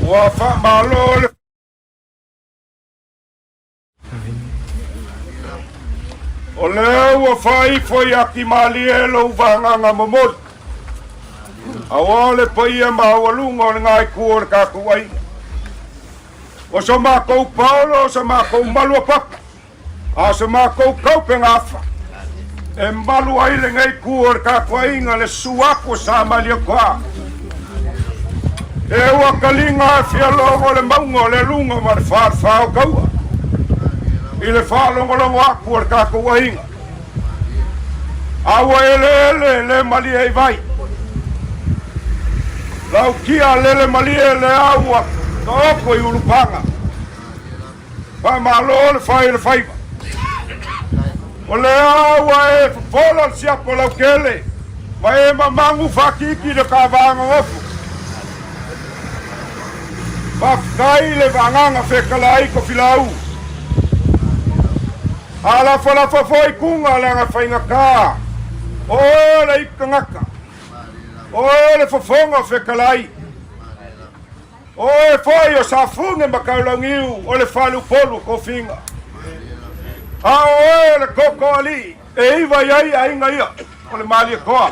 Ua faamalo le O lea ua faaifo i akimalie lou vagaga momoli, aua o le paia maualuga o le gaeku o le tatou aiga. O so matou paolo, o so matou malu o papa, a o so matou taupegafa, e malu ai lenei itu o le tatou aiga le susu atu o Sa Malietoa. E ua taliga e fia logo le mauga o le aluga ma le falefa o taua i le faalogologo atu o le tatou aiga. A ua eleele le malie i vai. Lautia lele malie le au ua taoto i Ulupaga. Faamalo le fai o le faiva. O lea ua e fofola le siapo lautele ma e mamagu faatiti le kavaagagofo. Faafetai le vagaga fetalai Tofilau. A lafalafa foi kuga leaga faigata. O oe o le aitu tagata. O oe o le fofoga fetalai. O oe foi o Safune ma Kaulaugiu o le faleupolu o tofiga. A o oe o le koko alii e iva i ai aiga ia o le Malietoa.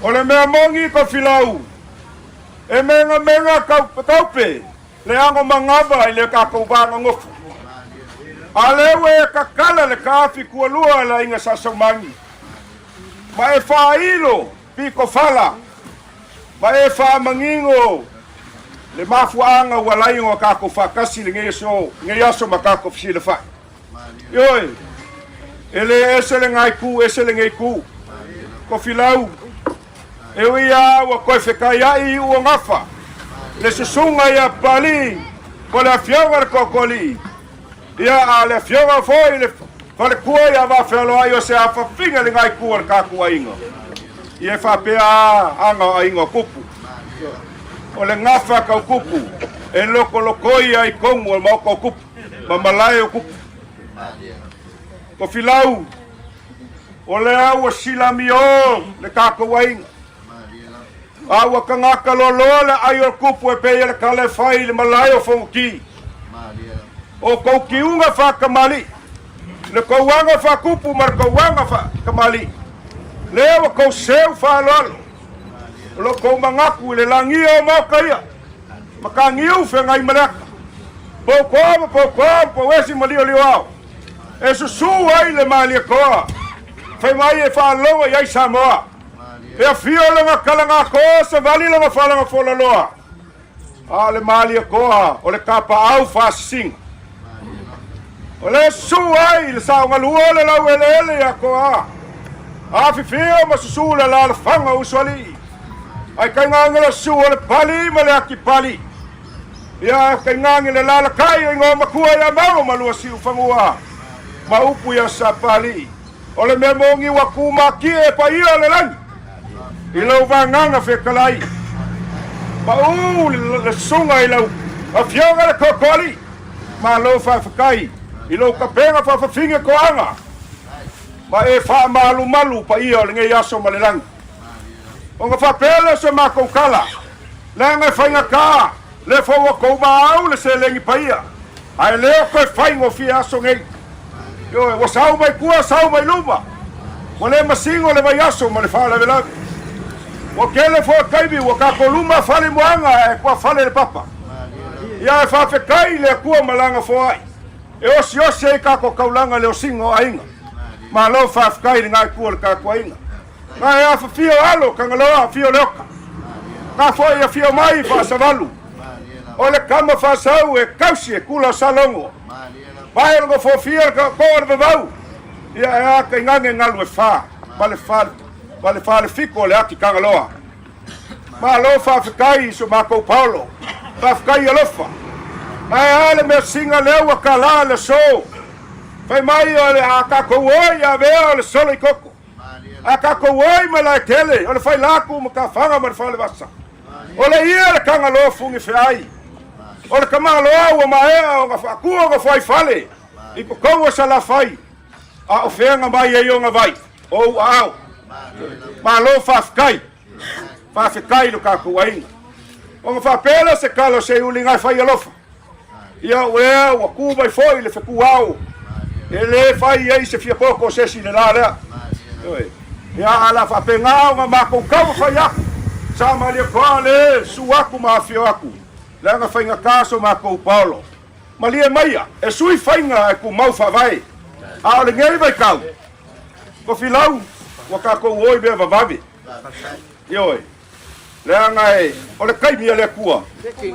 O le mea moni Tofilau, e megamega taupe le ago manava i le tatou vaganofo. A lea ua e tatala le taafi tualua le aiga Sa Saumagi ma e faailo pitofala Ma e faamanino le mafuaaga ua ala ai ona tatou faatasi i lenei aso, lenei aso ma tatou fesilafai. Ioe, e le ese lena itu, ese lenei itu. Tofilau, e ui lava ua toe fetaiai iu o gafa, le susuga ia Papalii po le afioga i le Toatoalii, ia a le afioga foi i le faletua ia Vafealoai o se afafiga i lena itu o le tatou aiga. Ia e faapea a aga o aiga o Tupu. O le gafa tau Tupu e lokolokoi ai tonu o le maota o Tupu ma malae o Tupu. Tofilau, o lea ua silamio le tatou aiga. A ua tagata loaloa le ai o le Tupu e pei o le tala e fai i le malae o Fonoti. O tou tiuga faakamali'i, le tou aga faatupu ma le tou aga faakamali'i, lea ua tou seu faaaloalo, o lo tou manatu i le lagia o maota ia, Mataniu feagai ma le ata, poukoa ma poukoa ma pouesi ma liolioao, e susu ai le Malietoa, fai mai e faalogo i ai Samoa. E afio lona talagatoa, savali lona falaga folaloa, a o le Malietoa o le tapaau faasisiga. O le susu ai le saogalua o le laueleele ia Toa, afifio ma susu le alaalafaga o Usoalii, ai tainane le susu o le pali ma le atipali, ia tainane le lalakai o igoa matua ia Mago ma Luasiufanua ma upu ia Sapalii. O le mea moni ua tumatie e paia o le lagi i lou vagaga fetalai. Pau le susuga i lau afioga le Toatoalii. Malo faafetai i lou tapena faafafine toaga ma e faamalumalu paia o lenei aso ma le lagi. Ona faapea lea o se matou tala, leaga e faigata le fou o tou maau le seleni paia, ae le o toe faigofie aso nei. Ioe, ua sau mai tua, sau mai luma, ua le masino le vaiaso ma le faalavelave. Ua tele foi taimi ua tatou luma fale moaga ae tuafale le papa. Ia e faafetai i le Atua ma lana foai e osiosi ai tatou taulaga i le osiga o aiga. Malo faafetai i lena itu o le tatou aiga. Na e afifio alo Tagaloa afio Leoka. Na foi afio mai Faasavalu. O le tama faasau e tausi e kula o Salogo. Vae o le nofofia le tootoo o le vavau. Ia e a tainane galu e fa ma le fa ma le falefiko o le ati Tagaloa. Malo faafetai i so matou paolo. Faafetai alofa. Ae a le measina lea ua tala le aso. Fai mai o le a tatou o ia avea o le solo i koko. A tatou o i Malaetele, o le Failaku ma Tafaga ma le Falevasa. O le ia le Tagaloa Fugifeai. O le tamaloa ua maea ona faatua ona fuaifale i totonu o Salafai, a o fea na mai ai ona vai? O ou aao. Malo faafetai. Faafetai i lo tatou aiga. Ona faapea lea o se tala o Seiuli na e fai alofa. Ia ua ua tu mai foi le fetuao e le fai ai se fiapoto o se isi i le la lea. Ioe. Ia a la faapena ona matou taumafai atu, sa malie toa le susu atu ma afio atu, leaga faigata so matou paolo. Malie maia, e sui faiga ae tumau faavae. A o lenei vaitau, Tofilau, ua tatou o i mea vavave. Ioe. Leaga e, o le taimi a le Atua,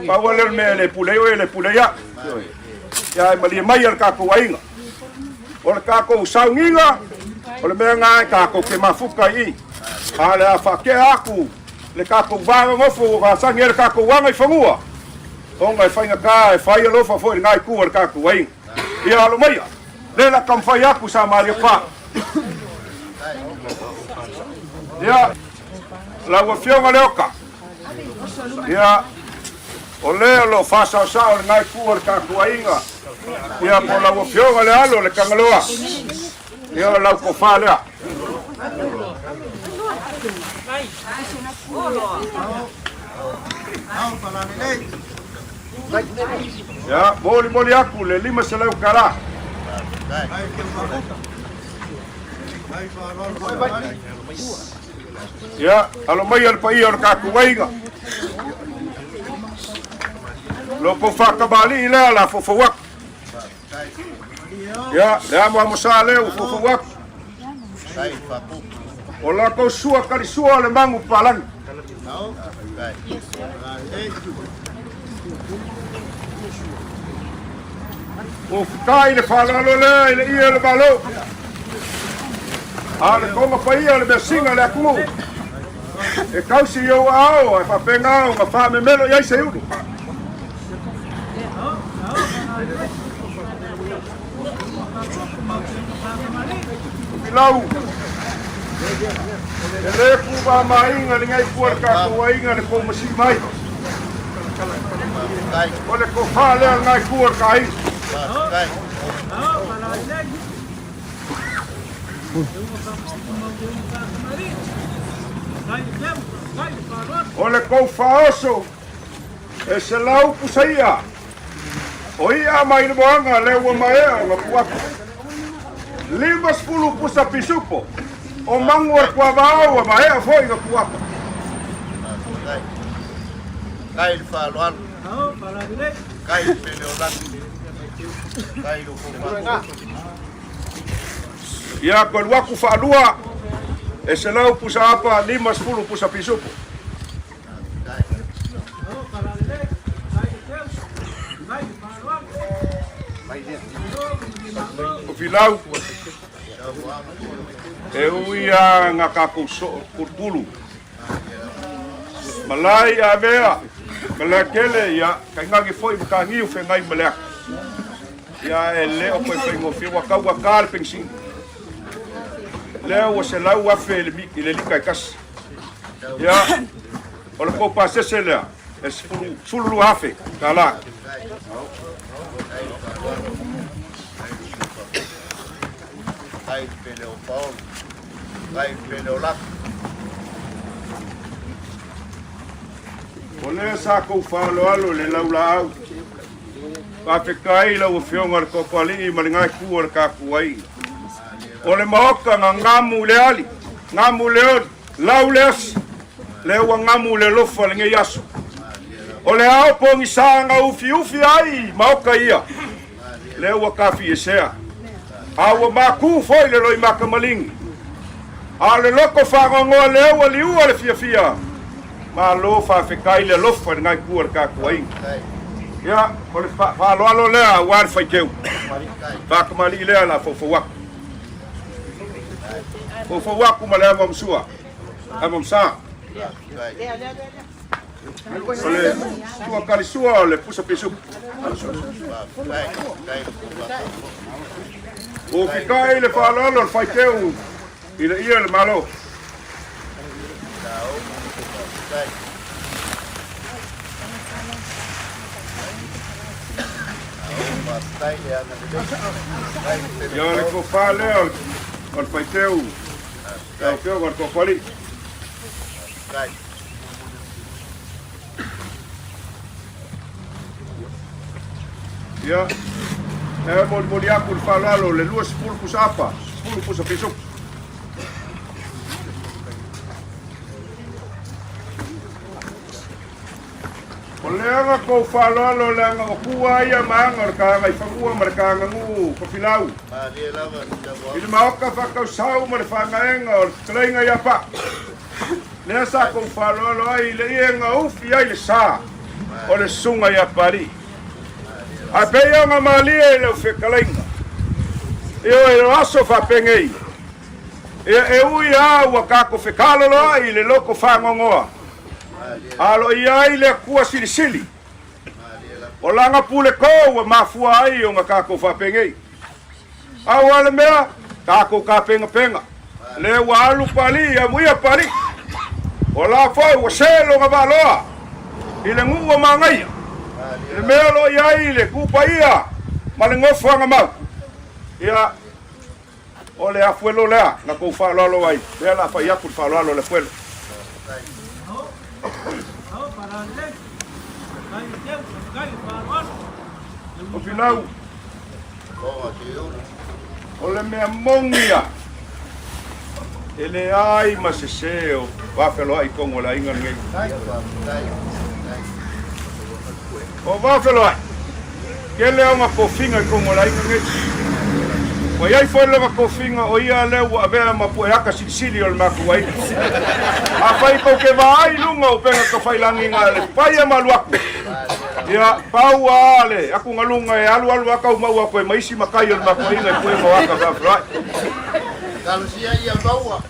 pau lava lea o le mea e le pule ai oe, e le pule ai au. Ia e malie mai e le tatou aiga. O le tatou sauniga, o le mea lena e tatou te mafuta i i. A o le a faatea atu le tatou va nonofo ua masani ai le tatou aga i fanua, ona e faigata e fai alofa foi i lena itu o le tatou aiga. Ia alo maia, lea o le a taumafai atu sa malie pa. Ia. Lau Afioga Leoka, ia, o lea o lo o faasaosao lena itu o le tatou aiga, ia, po o lau Afioga le alo o le Tagaloa, ia, o lau tofa lea. Ia, molimoli atu le $500. Ia, alo maia le paia o le tatou aiga. Lo kou faatamalii lea la foufou atu. Ia, le amoamosa lea ua foufou atu. O la kou sua kalisua o le magu palagi. Ua fetai le faaaloalo lea i le ie o le Malo, a o le toga paia o le measina a le atunuu e tausi i ou aao ae faapena ona faamemelo i ai se ulu. Tofilau, e le pūmāmāiga lenei pua le tatou aiga le kou masii mai. O le tofa lea lenei pua le ka aiga. O le kou faaoso e 100 pusa ia. O i'a mai le moaga lea ua maea ona tuu atu. 50 pusa pisupo o magu o le tuavao ua maea foi ona tuu atu. Kai le faaaloalo. Kai le pele o lagi. Kai le fofo. Ia, ko alu atu faalua e 100 pusa apa, 50 pusa pisupo. O Filau, e ui a nga kakou soo pulupulu. Malai avea, malakele ia, kaingage foi makagiu whengai maleaka. Ia e le o koe faigofie, ua tau ua le penisini. Lea ua 100,000 i le lita e tasi. Ia, o le kou pasese lea, e $12,000. Kai pele o Paolo. Kai pele o Laki. O lea sa kou faaaloalo i le laulaau. Faafetai lau Afioga i le Toatoalii ma le gaetu o le tatou aiga. O le maota na gamu i le ali, gamu i le oli, lau le asi, lea ua gamu i le alofa lenei aso. O le ao pogisa na ufiufi ai maota ia, lea ua tafiesea. A ua maku foi le loimata maligi. A o le loto faanoanoa lea ua liua le fiafia. Malo faafetai le alofa i le gaetu o le tatou aiga. Ia, o le faaaloalo lea aua le faiteu. Faatamalii lea la foufou atu. Foufou atu ma le amoamasua. Amoamasa. O le sua kalisua o le pusa pisupu. O fikai le faaaloalo o le faiteu. I le ia o le Malo. Ia o le tofa lea o le faiteu, lau Afioga i le Toafoalii. Ia, e molimoli atu le faaaloalo le 20 pusa apa, 10 pusa pisuku. O le aga kou faaaloalo leaga o tua ia ma aga o le Gagaifanua ma le Gagagu Tofilau. I le maoka faatausau ma le faagaega o le fetalaiga ia Paa. Lea sa kou faaaloalo ai i le iega ufi ai le sa o le susuga ia Papalii. Ae pei ona malie i lau fetalaiga, ioe, o aso faapenei, ia e ui lava ua tatou fekaloloai i le loto faanoanoa, a o lo o i ai le Atua Silisili, o lana pule to ua mafua ai ona tatou faapenei. A ua le mea, tatou tapenapena. Lea ua alu Papalii, amuia Papalii. O la foi ua se lona vaaloa i le nuu o Manaia, i le mea o lo o i ai le tuupaia ma le nofoaga mau. Ia, o le afuelo lea na tou faaaloalo ai, lea o le a fai atu le faaaloalo o le afuelo. O Filau. O le mea moni ia, e leai ma se sē o Vafealoai i totonu o le aiga lenei. O Vafealoai, tele ona tofiga i totonu o le aiga lenei. Ua i ai foi lona tofiga o ia lea ua avea ma pueaka silisili o le matou aiga. Afai tou te vaai i luga o upega tafailagi na le paia ma alu atu, Ia, pau a le atugaluga e alualu a tau maua atu ai ma isi matai o le makuaiga i puega o ata faafeloai. Talosia ia maua.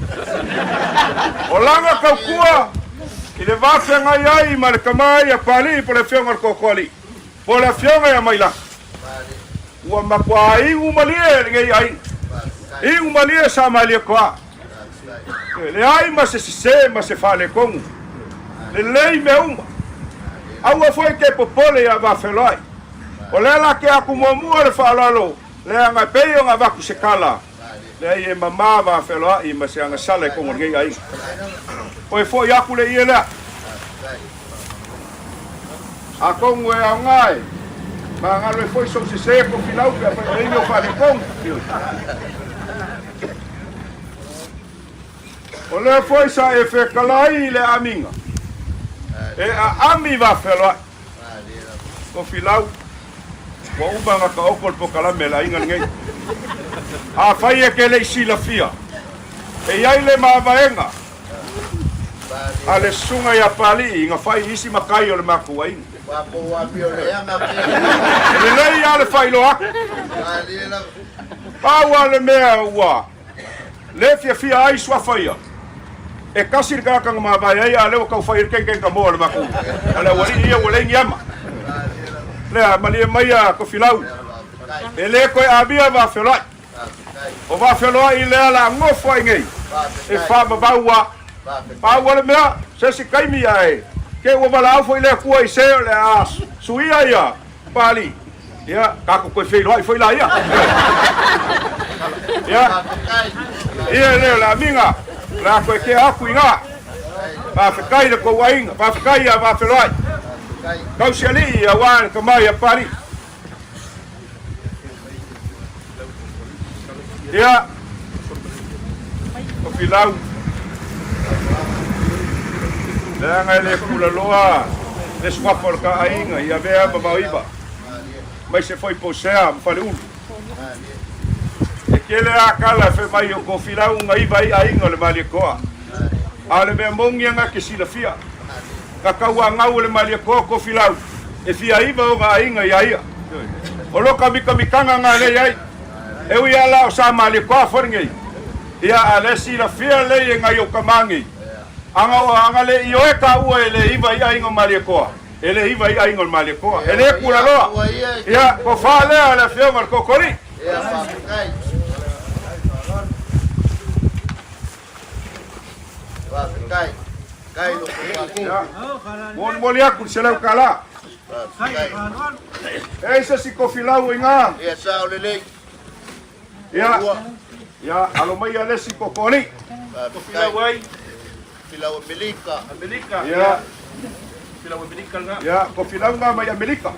O lana tautua i le va feagai ai ma le tama ia Papalii po o le afioga i le Toatoalii, po o le afioga ia Mailaki. Ua matua iu malie lenei aiga. Iu malie sa Malietoa. E leai ma se sese ma se faaletonu. Lelei mea uma. Aua foi ke popole ia Vafeloai. O lea la ke aku muamua le faaaloalo leaga e pei ona avatu se tala, leai e mama Vafeloai ma se agasala i totonu o lenei aiga. Toe foi aku le ie lea. Atonu e aoga e magalo ai foi sou sese Tofilau pe afai o leai ni o faaletonu. O lea foi sa e fetalai i le amiga e aami vafealoai. Tofilau, ua uma ona taoto le polokalame a le aiga lenei. Afai e te le i silafia, e i ai le mavaega a le susuga ia Papalii na fai i isi matai o le matou aiga. E lelei lava le faailoa atu. Pau lava le mea ua le fiafia ai suafa ia, e tasi le tagata na mavae ai, a o lea ua tau fai ai le kenkeni tamoa o le matou a le aualii ia ua leai ni ama. Lea, malie maia Tofilau, e le toe amia Vafeloai. O Vafeloai lea la nofo ai nei, e faavavau a. Pau o le mea, se isi taimi ae te ua valaau foi le Atua i se o le a suia ia Papalii, ia, tatou toe feiloai foi laia. Ia, ia lea o le amiga, o le a toe tea atu i ina. Faafetai i le tou aiga, faafetai ia Vafeloai, Tausialii aua le tama ia Papalii. Ia, Tofilau, leaga e le kulaloa le suafa o le ta aiga i Avea ma Vaoiva, aemaise foi Posea ma Faleulu. E tele lava tala e fai mai o Tofilau na iva ai aiga o le Malietoa. A o le mea moni na te silafia, na tauanau e le Malietoa Tofilau e fia iva ona aiga ia ia. O loka mitamitaga na lea i ai. E ui lava la o sa Malietoa foi lenei, ia a lea silafia lelei e nai ou tama nei, ana o ana le ioe taua e le iva i aiga o Malietoa, e le iva i aiga o le Malietoa. E le kulaloa. Ia, tofa lea a le Afioga i le Tootooalii. Faafetai. Faafetai i lo outou Ia, molimoli atu le $100. Faafetai. E ai se isi tofilau i ina? Ia sao lelei. Ia, Lua. ia, alo mai le isi totoalii. Faafetai. Filau Amerika. Amerika. Ia, Filau Amerika lena. ia, tofilau na mai Amerika.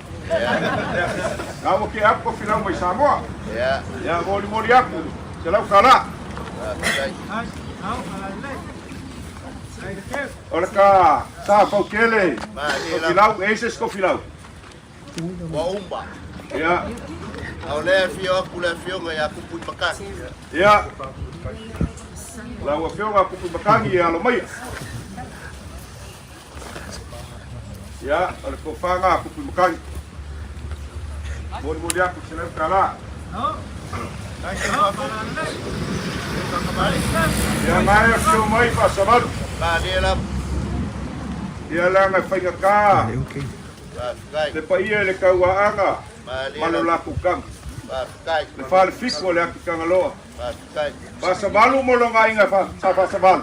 Na ua ke aku tofilau mai Samoa. Ia. Ia, molimoli atu $100. Faafetai. O le ka sa faukele. Malie lava. Tofilau, e ai se isi tofilau? Ua uma. Ia, A o lea e afio atu le afioga ia Kupu i Makaki. ia. Lau afioga Kupu Makagi e alo maia. Ia, o le tofaga a Kupu Makagi. Molimoli atu $100. Ia mai afio mai faasavalu. Malie lava. Ia leaga e faigata Faafetai. le paia i le tauaaga Malie ma lo lava. latou kama. Faafetai. Le falefitu o le Atitagaloa. Faafetai. Faasavalu mo loga aiga sa faasavalu.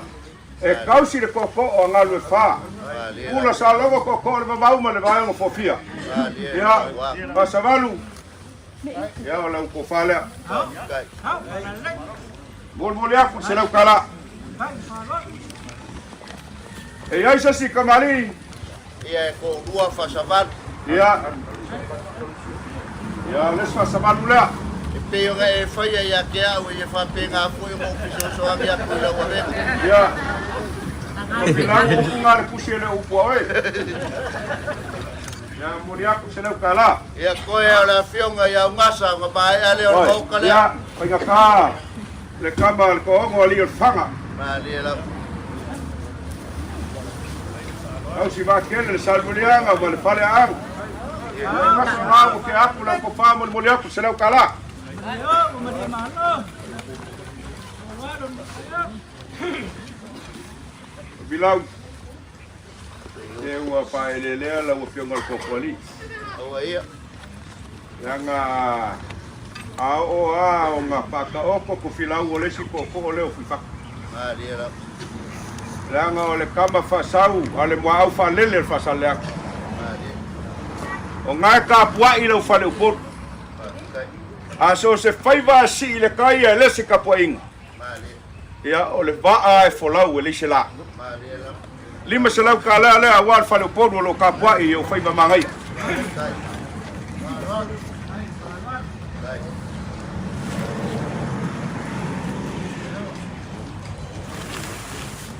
E kausi le tootoo a galu e fa. Malie Pula lava. sa logo tootoo o le vavau ma le vaega fofia. Malie Ia, lava. faasavalu. Ia, o lau tofa lea. Faafetai. Molimoli atu le $100. E i ai se isi kamalii? Ia e toalua faasavalu. Ia. Ia, o le isi faasavalu lea. E pei ona e faia ia te au e faapena foi ona ou fesoasoani atu i lau avega. Ia. O filau o upu ngā le pusi e le upu a oe. Ia, moli atu $100. Ia koe o le afioga ia Ugasa ona maea lea o le maoka lea. Ia, faigata le kama le toaono alii o le faga. Malie lava. Tausi vaatele le salemuliaga ma le faleaaga. Ugasa ngā ke aku lau tofa molimoli atu $100. Vilau. E ua paelelea lau afioga o le totoalii. Aua ia. Leaga a oo a ona faataoto tofilau o le isi tootoo lea o Fuifatu. Malie lava. Leaga o le kama faasau a le muaau faalele le Faasaleleaga. Malie. O gae tapuai lau faleupolu. Faafetai. A so se faiva a sii le tai e le se tapuaiga. Malie. Ia, o le vaa e folau e leai se la. Malie lava. $500 lea aua le faleupolu o loo tapuai i ou faiva magaia. Faafetai. Faafetai.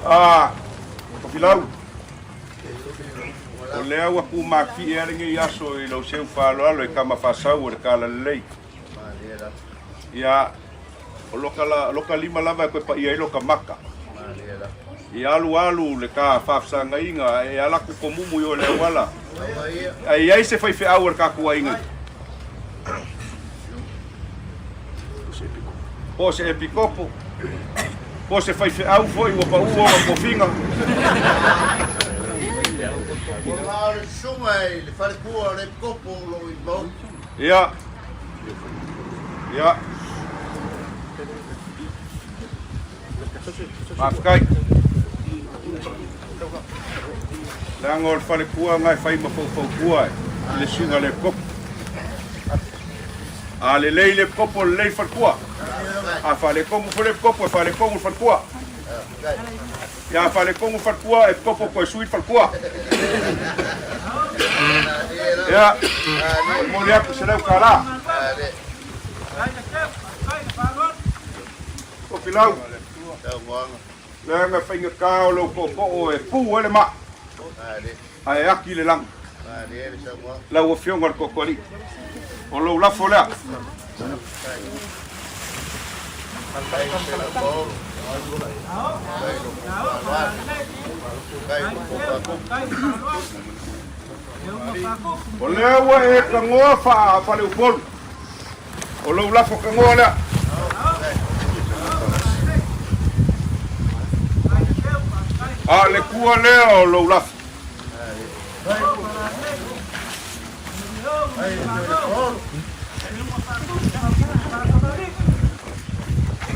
Ah, Tofilau. O lea ua kumaki e lenei aso i lau seu faaaloalo e kama faasau o le talalelei. Malie lava. Ia, o loka lima lava e koe paia ai loka maka. Malie lava. I alu alu le ka faafesagaiga e ala ku komumu i o le auala. Aua ia. Ai ai se faifeau o le tatou aiga. Po o se epikopo. Po o se faifeau foi ua pau ona tofiga. O la o le susuga i le falekua o le epikopo o loo i maota. Ia. Ia. Faafetai. Leaga o le falekua na e fai ma faufautua i le suiga le epikopo. A lelei le epikopo, lelei le falekua. A faaletonu foi le epikopo, e faaletonu le falekua. Ia a faaletonu le falekua, epikopo toe sui le falekua. Ia, momoli atu $100. Malie. Tofilau. Saunoaga. Leaga faigata o lou tootoo e pu ai le maa. Malie. Ae aki le lagi. Malie le saunoaga. Lau afioga o le totoalii. O lou lafo lea. Faafetai i le paolo. Faafetai i lo faaaloalo. Faafetai i lo faakupu. O lea ua e tagoa faaleupolu. O lou lafo tagoa lea. A le kua lea o lou lafo.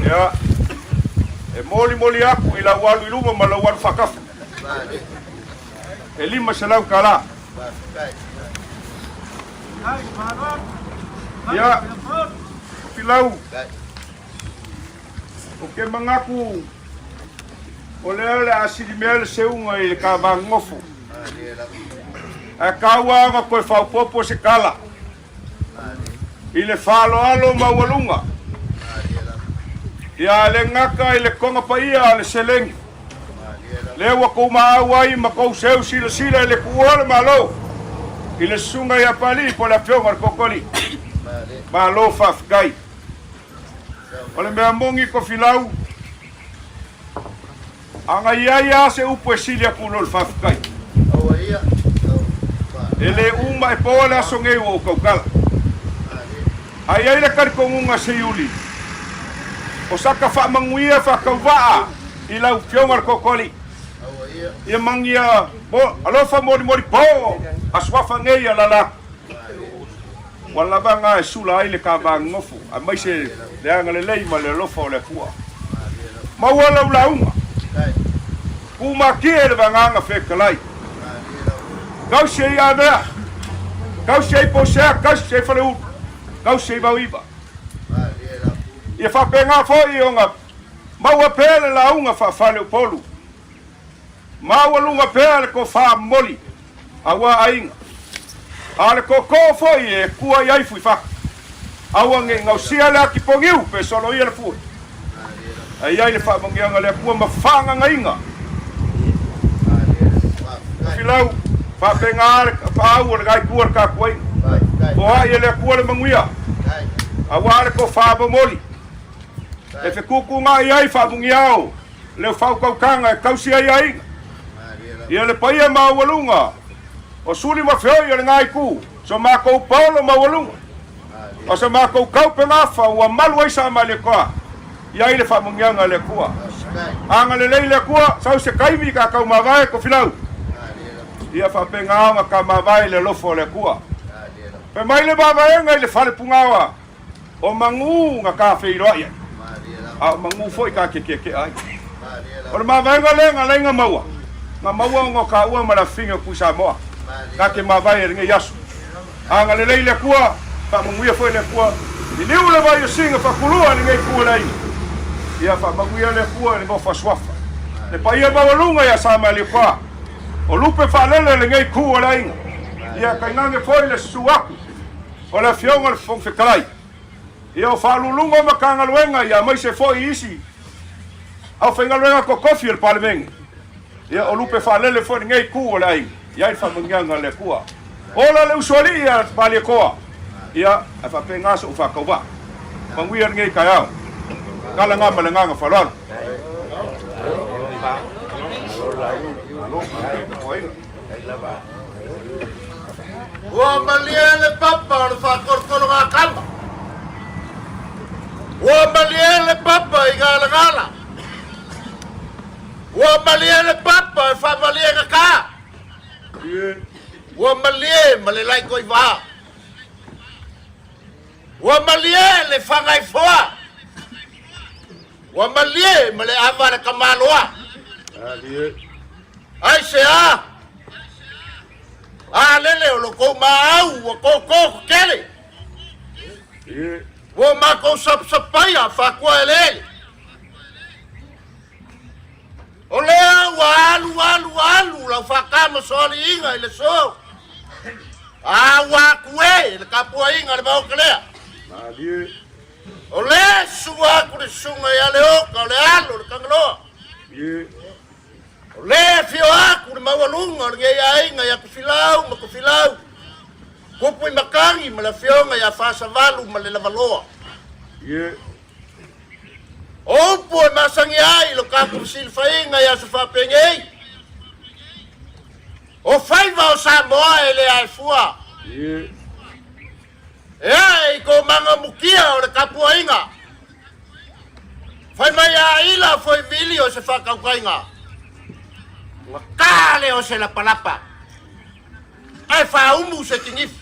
Ia. E molimoli aku i lau alu i luma ma lau alu faatafa. E 500 tala. Ia, Filau, ou te manatu o lea o le a silimea le seuga i le kavagofo. Ae taua ona toe faaopoopo se tala i le faaaloalo maualuga. Ia a le gata i le toga paia a le seleni, lea ua tou maau ai ma tou seu silasila i le tuua o le Malo i le susuga ia Papalii po o le Afioga i le Tootooalii. Malo faafetai. O le mea moni Tofilau, Ana i ai lava se upu e sili atu i lo le faafetai. E le uma e po le aso nei ua ou tautala. A i ai le talitonuga Seiuli, o saka faamanuia faatauvaa i lau Afioga le Tootooalii, ia manuia mo alofa molimoli po a suafa nei alala atu. Ua lava na e sula ai le kava nofo, aemaise le agalelei ma le alofa o le Atua. Maua lau lauga, tumatie le vagaga fetalai. Tausi ai Avea, tausi ai Posea, tausi ai Faleulu, tausi ai Vaoiva. Ia faapena foi ona maua pea le lauga faafaleupolu, maualuga pea le tofa momoli. Aua aiga. A o le tootoo foi e tua i ai Fuifatu. Aua ne i gaosia le ati poniu pe soloia le fue. Ae i ai le faamanuiaga a le Atua ma faagagaiga. Tofilau, faapena le paau o le Itu a le tapuaiga. Foai e le Atua le manuia, aua le tofa momoli e fetuutuunai ai faamuniao le faautautaga e tausi ai aiga. Ia le paia maualuga o suli ma feoi o lena itu, so matou paolo maualuga, o sa matou taupegafa ua malu ai sa Malietoa, i ai le faamanuiaga a le Atua. Agalelei le Atua, sau se taimi ta taumavae Tofilau. Ia faapena ona ta mavae le alofa o le Atua. Fai mai le mavaega i le fale pugaoa. O manu na ta feiloai ai, a o manu foi ta te keakea ai. O le mavaega lea na laina maua, na maua ona o taua ma le afifine o Tui Samoa. Ta te mavae i lenei aso. Agalelei le Atua, faamanuia foi le Atua, liliu le vai o Sina faakulua i lenei itu o le aiga. Ia faamanuia le Atua i le nofo a suafa. Le paia maualuga ia Samalietoa, o lupe faalele lenei itu o le aiga. Ia tainane foi le susu aku. O le Afioga i le Fofoga Fetalai, ia o Faauluuluga o Matagaluega ia aemaise foi isi aufaigaluega totofi o le Palemene, ia o lupe faalele foi lenei itu o le aiga, i ai le faamanuiaga a le Atua. Ola le usoalii a Malietoa, ia ae faapena so'u faatauvaa. Manuia lenei taeao. Tala na ma le agaga faaaloalo. Ua malie le papa o le faakolokologa kama. Ua malie le papa i galagala. Ua malie le papa e faamalie gata. Ua malie ma le laikoivā. Ua malie le fagaifoa. Ua malie ma le ava a le tamaloa. Aisea? A lele o lo kou maau ua koko kele. Ua makou sapsapaia faakua eleele. O lea ua alu alu alu lau faatama soaliiga i le so. A ua aku e le tapuaiga a le vaoka lea. O lea e sua aku le susuga ia Leoka o le alo o le Tagaloa. O lea e afio aku le maualuga o lenei aiga ia Tofilau ma Tofilau, Kupu i Matagi ma le afioga ia Fasavalu ma le Lavaloa. O upu e masani ai lo tatou fesilafaiga i aso faapenei, o faiva o Samoa e le aefua. E ae i komaga mukia o le tapuaiga, Fai mai a ila foi vili o se faatautaiga, Ua ta lea o se lapalapa, ae faaumu se tinifu.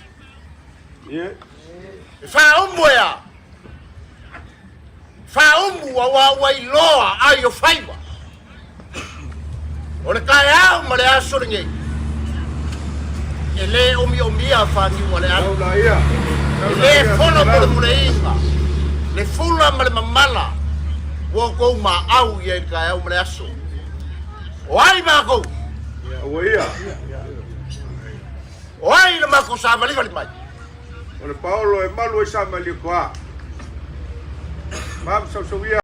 E faaumu e a? Faaumu auā ua iloa ai o faiva. O le taeao ma le aso lenei, e le omiomia faniu a le alu. E le fono mulemuleina le fula ma le mamala ua outou maau i ai i le taeao ma le aso. O ai matou? O ai le matou savalivali mai? O le paolo e malu ai sa ma le koa. Mam sausauia.